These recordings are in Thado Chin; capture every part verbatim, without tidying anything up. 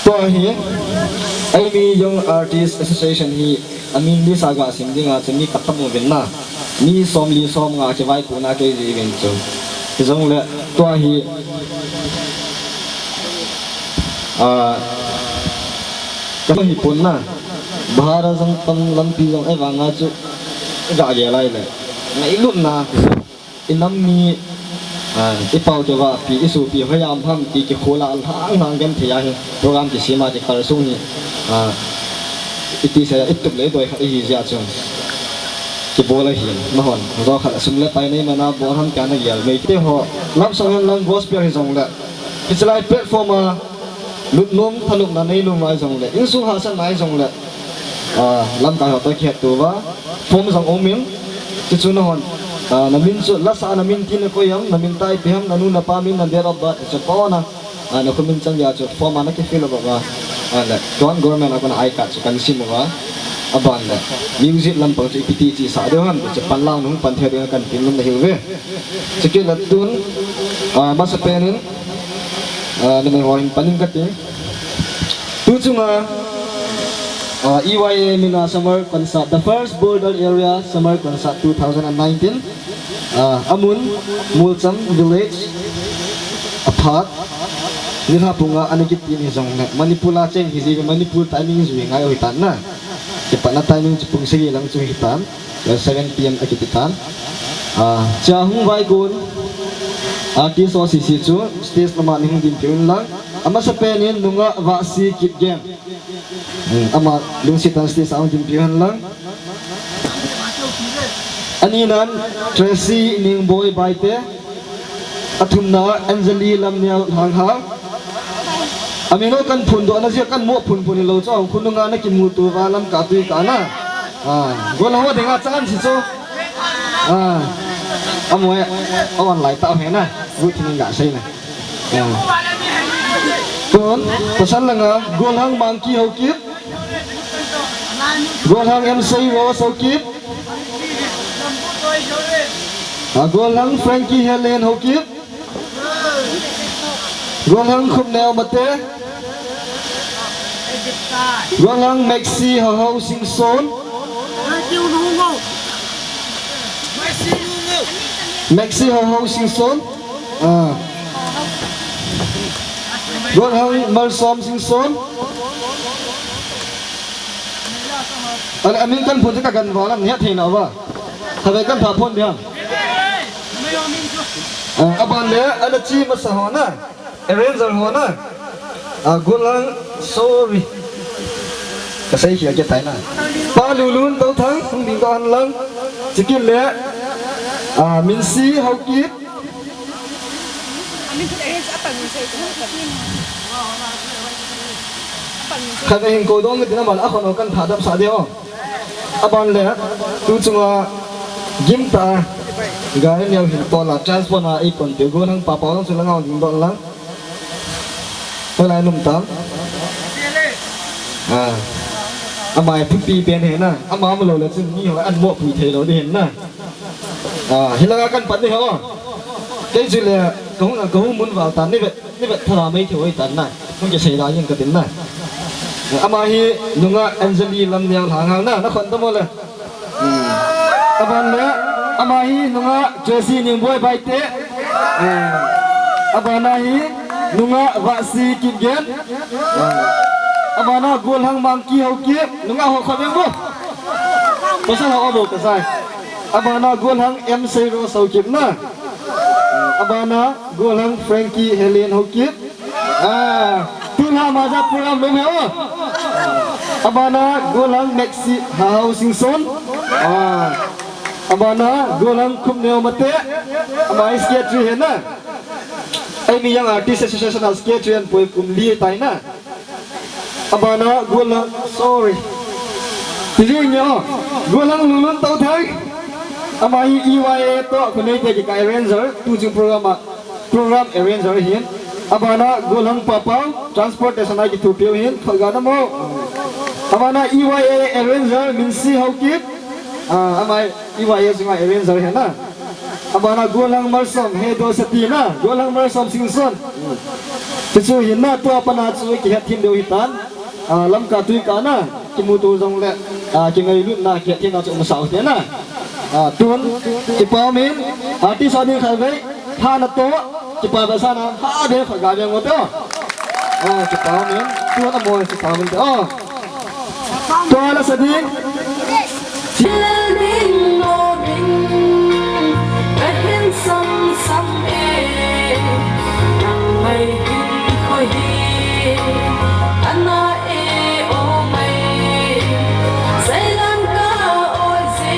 Tua hi, Eimi Young Artist Association hi, amin list a ga sim dinga chu mi khat tam uvin na. Mi somli somnga kivaipohna kei ji uvin chu. Hijongle, tua hi, ah, ka hi pon na. Bhara jong tam lampi jong ei vanga chu ga gel lai le. Ngailutna. I nam mi, ah, i pau keu va, pi i sopi, hoiya um ham ti kikhol a lhang lhang genthei a hi, program kisem a kikal sung hi, ah, iti sei a, i tup le i doi khat ihi jeh a chun. Kibol ahi, nahon, jo khat a sum le pai nei man a bol ham tia na gel, Meitei ho, love song hen lang gospel hijongle. Hiche lai platform a, lut nom, thanopna nei nom ahi jongle, insung hahsatna ahi jongle, ah, lamkai ho toh kihet tou va, form jong um in, chuchu nahon, ah, na min chu, lasa na min tin na koi ham, na min tah ipi ham, na nu na pa min, na date of birth, chu pona, ah, na khu min chang dia chu, form a na ki fill uva, ah, le, tuan government a kona I card chu kan sim uva, aban le, music lampang chu ipi ti chesa diu ham, chu pan lang nung pan thei diu kan tin nom na hiuve. Chukit le tun, ah, masapen in, ah, numei ho hin pan ing kate. Tu chunga, ah, E Y A min a summer concert, the first border area summer concert two thousand and nineteen. Ah, amun, Molcham village, aphat, nilhah pung a ana kitin hijongle, Manipur a cheng hiji, Manipur timing jui ngai u hitan na. Kipatna timing chu pung sagi lang chu hitan. Seven P M akiti tan. Ah, chua hung vaikon, artist ho sese chu stage lama nei hung dinpi un lang. Amasapen in nungah Vahsi Kipgen. Hmm, ama lungset tah in stage a hung dinpi un lang. Aninan Tracy Ningboi Baite. Athumna Anjali Lamnial Lhanghang. Amin ho kan phondoh na jeh a kan mo phon phon hilou chu, khonunga na kimuto uva lamkai tui ka na. Ah, gollhang ho dinga chance chu. Ah, amo e, awan lai tah hen na. Gu thinin ga sei na. Ah. Tun, pasal langa, gollhang Mangki Haokip. Gollhang M C Rose Haokip. Ah, gollhang Frankie Helen Haokip. Gollhang Khupneo Mate. Gollhang Maxi Hoho Singson. Maxi Hoho Singson. Ah. Gollhang Malsom Singson. Ale, amin kan phon chu ka gan val a, neh thei nau va. Khatvei kan pha phon ding. Ah, aban le, ana chi masa ho na. Arranger ho na. Ah, gollhang, sorry. Kasei hi a ke tai na. Pa Lulun Touthang, hung ding doh hen lang. Chikit le, ah, Minsi Haokip. Khat a hin ko dong tin aman a khon ho kan thadam sa ding o. Aban le, tu chunga gim ta, ga neo hin to la, transport na ei pon te go nang pa pa lang chu lang a ding doh lang. Hoilai lum tam. Ah. Ama hi thupi pen hi na. Ama um lou le chun mi ho an mo pui thei lou ding hi na. Ah, hilanga kan pan ding ho. Kei chu le ka hung, ka hung mun val tan ni vet, ni vet thara mai thei hoi tan na. Hung ke sei la yin ka tin na. Ama hi nunga Anjali Lamniang Lhanghang na, na khon ta mo le. Hmm. Aban le, ama hi nunga Josie Ningboi Baite. Hmm. Abana hi nunga Vahsi Kipgen. Hmm. Abana Golhang Mangki Haokip, nunga ho khat em bo. Pasal ho bo kasai. Abana Golhang M Seiro Haokip na. Hmm. Abana Golhang Frankie Helen Haokip. Ah, tun ha maja program lum he o. Abana Golhang Maxi Hau Singson. Ah, abana Golhang Khumneo Mate. Ama hi secretary hi na. Ei mi Young Artist Association a secretary an poi kum li tai na. Abana Golhang, sorry. Tijing nyo. Golhang Lulun Touthang. Ama hi E Y A to khonei te ki ka arranger. Tu jing program a. Program arranger hin. Abana Golhang Papau, transportation a kithupiu hin, khat ga na mo. Abana E Y A arranger, Minsi Haokip. Ah, ama E Y A sunga arranger hin na. Abana Golhang Malsom, Hedo Sati na, Golhang Malsom Singson. Chuchu hin na, tua pana chu kihet hin deu hitan. Ah, Lamka tui ka na, kimuto jong le, ah, kingailutna, kihet hin na chu um sao te na. Ah, tun, kipa um in, artist a ding khat vei, Tha na to, kipa ba sa na, ha de kha ga de ngo to. Oh, kipa min, tu na mo kipa min to. Oh. To la sa ding. Chilel ding lo ding, ka hin sam sam e, nang mai hin ko hi, ana e o mai, sai lang ka o je.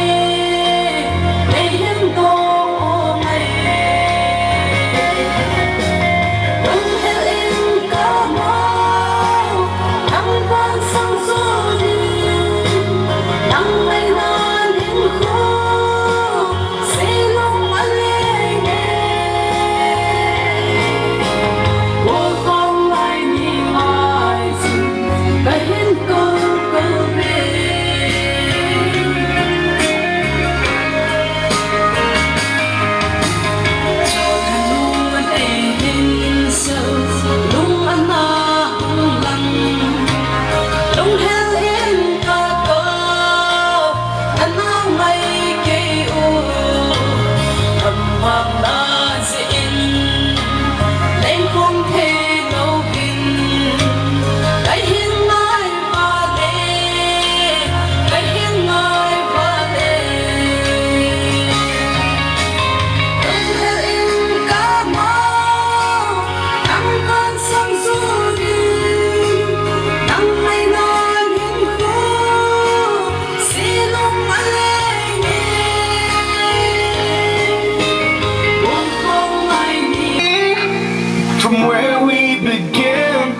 From where we began,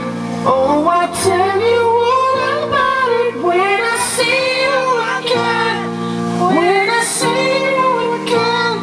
oh, I'll tell you all about it when I see you again. When I see you again.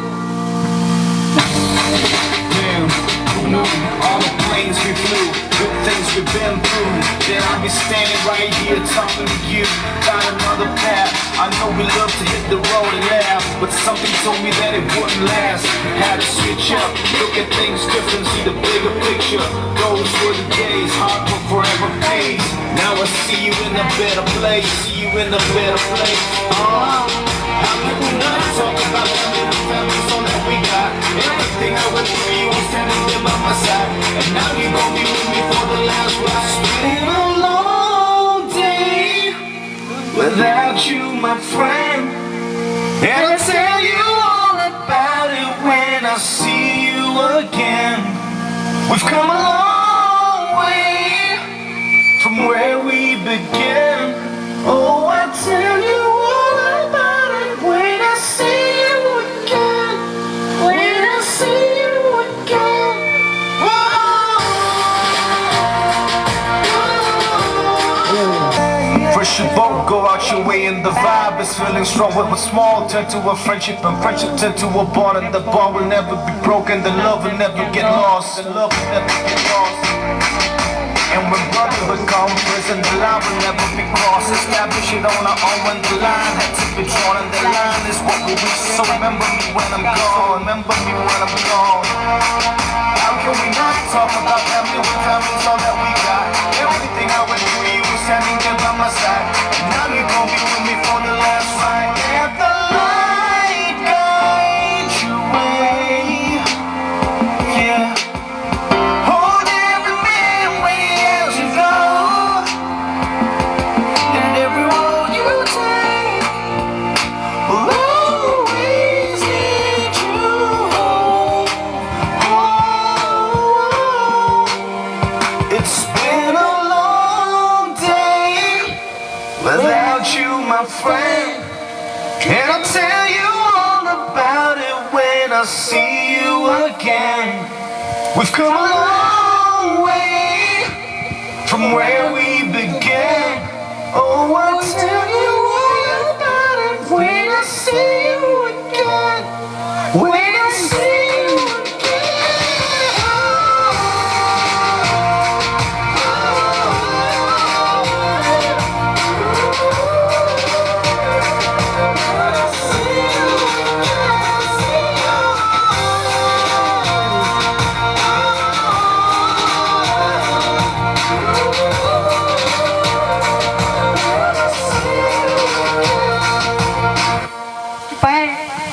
Damn, who knew all the planes we flew, good things we've been through, then I'll be standing right here talking to you about another path. I know we love to hit the road and laugh, but something told me that it wouldn't last. Had to switch up, look at things different, see the bigger picture. Those were the days, hard but forever pays. Now I see you in a better place, see you in a better place. Uh, how can we not talk about the little family song that we got? Everything I went through, you were standing there by my side, and now you gon' be with me for the last ride. It's been a long day without you, my friend. And I'll tell you all about it when I see you again. We've come a long way from where we began. You both go out your way and the vibe is feeling strong. What was small turn to a friendship, and friendship turn to a bond, and the bond will never be broken. The love will never get lost. The love will never get lost. And when brotherhood comes first, and the line will never be crossed. Establish it on our own when the line had to be drawn, and the line is what we reach. So remember me when I'm gone. Remember me when I'm gone. How can we not talk about family when family's all that we got? Everything I went through, you were standing there by my side. And now you gon' be with me for the last ride. Let the light guide your way. Yeah. Hold every memory as you go. And every road you take will always lead you home. Oh, it's been a long day without you, my friend. And I'll tell you all about it when I see you again. We've come a long way from where we